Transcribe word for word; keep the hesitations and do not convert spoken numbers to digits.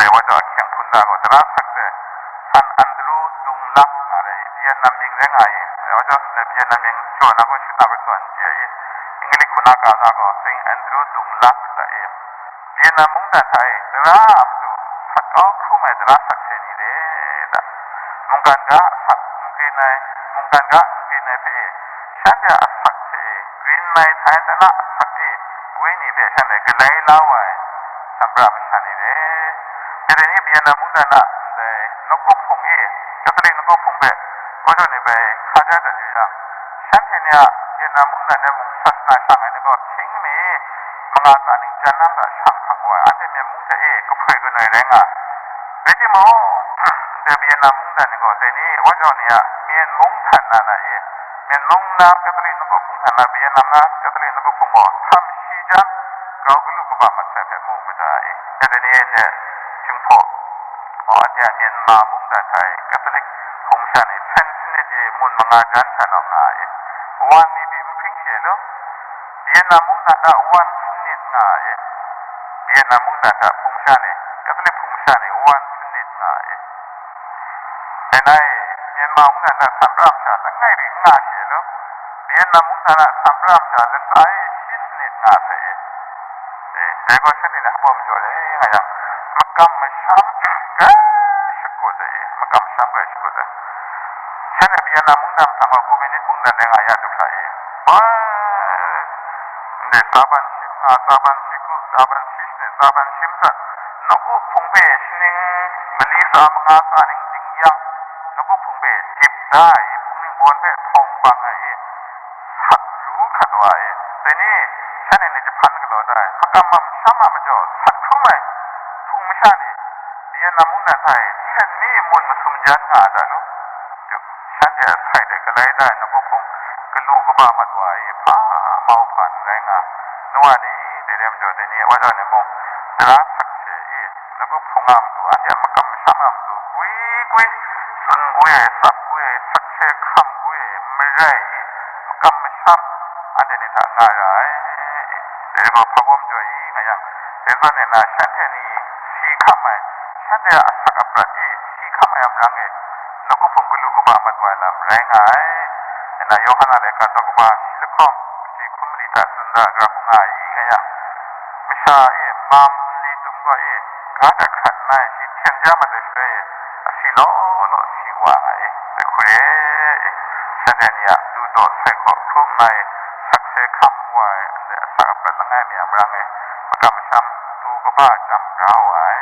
Dai wa jaw ahkying hpun da gaw tara sakse, San Andrew Dunglang nga re i, Vietnam mying rai nga i, dai wa jaw Vietnam mying jaw na kun shut na kun gaw n chye i, English hku na ka na gaw Saint Andrew Dunglang da i, Vietnam mungdan hta e tara a matu sat kau hkrum ai tara sakse ni re da. Mungkan ga asak n grin ai, mungkan ga n grin ai hpe e, shanhte a asak hte e, grin mai htai tana asak e, wenyi hpe shanhte galai la wa ai, sambra masha ni re. Dai ni Vietnam mungdan a ndai nawku hpung e, Catholic nawku hpung hpe, Kawshaw ni bai hka ja dat yu yang, shanhte ni a Vietnam mungdan de mung sasana shang ai ni gaw hkying mi manga tsa ning jan nang hta shang hpang wa ai, anhte Myen mung hte e kahpoi kanoi rai nga ai. Rai timung, ndai Vietnam mungdan ni gaw dai ni Kawshaw ni a Myen mung htan na na e, Myen mung na Catholic nawku hpung htan na, Vietnam na Catholic nawku hpung gaw htam shi jan, grau galu kaba mat sai hpe mu mada e. Dai ni e Jinghpaw, anhte a Myanmar mungdan hta e Catholic hpung masha ni sen sanit e mun manga jan sha naw nga ai. Wan ni pyi n hpring she lu. Vietnam mungdan hta wan sanit nga ai. Vietnam mungdan hta hpung masha ni, Catholic hpung masha ni wan sanit nga ai. Dai na e, Myanmar mungdan hta sanpra masha langai ri n nga she lu. Vietnam mungdan hta sanpra masha latsa e shi sanit nga sai e. E, dai gaw shanhte ni hpa majaw re nga yang, makam masham grai shakut ai, makam masham grai shakut ai. Shanhte Vietnam mungdan hta gaw Communist mungdan rai nga ya du hkra e. Bai, ndai tsaban shi manga, tsaban shi ku, tsaban shi sanit, tsaban shi masat, nawku hpung hpe shaning mali tsa manga tsa ning ding yang, nawku hpung hpe dip da ai, hpung ningbawn hpe htawng bang ai e, sat ru hkrat wa e. Dai ni, shanhte ni jahpan galaw da ai, makam masham a majaw sat hkrum ai hpung masha ni, Vietnam mungdan hta e sen mi mun masum jan nga ai da lu. Shanhte a sai de galai da ai nawku hpung galu kaba mat wa e, hpa mau hpa n rai nga. Nu wa ni, dai re majaw dai ni, wa jau ni mung, tara sakse e, nawku hpung a matu, anhte a makam masham a matu, gwi gwi, tsun gwi ai, tsap gwi ai, sakse hkam gwi ai, marai e, makam masham, anhte ni hta nga ra ai. Dai gaw hpa baw majaw i nga yang, dai zawn e na shanhte ni si hkam ai, shanhte a asak aprat e si hkam ai a marang e, nawku hpung galu kaba mat wa ai lam rai nga ai. Nna Yawhan a laika daw kaba shi lahkawng, kaji hkun mali hta tsun da, gara hkung nga ai nga yang, masha e, mam nli tum gaw e, ga dat hkrat nna e, shi hten ja mat ai shaloi e, asi law law si wa nga e, dai hku re e, shanhte ni a du daw sai hkaw hkrum nna e, sakse hkam wa ai, ndai asak aprat langai mi a marang e, makam masham du kaba chyam bra wa ai.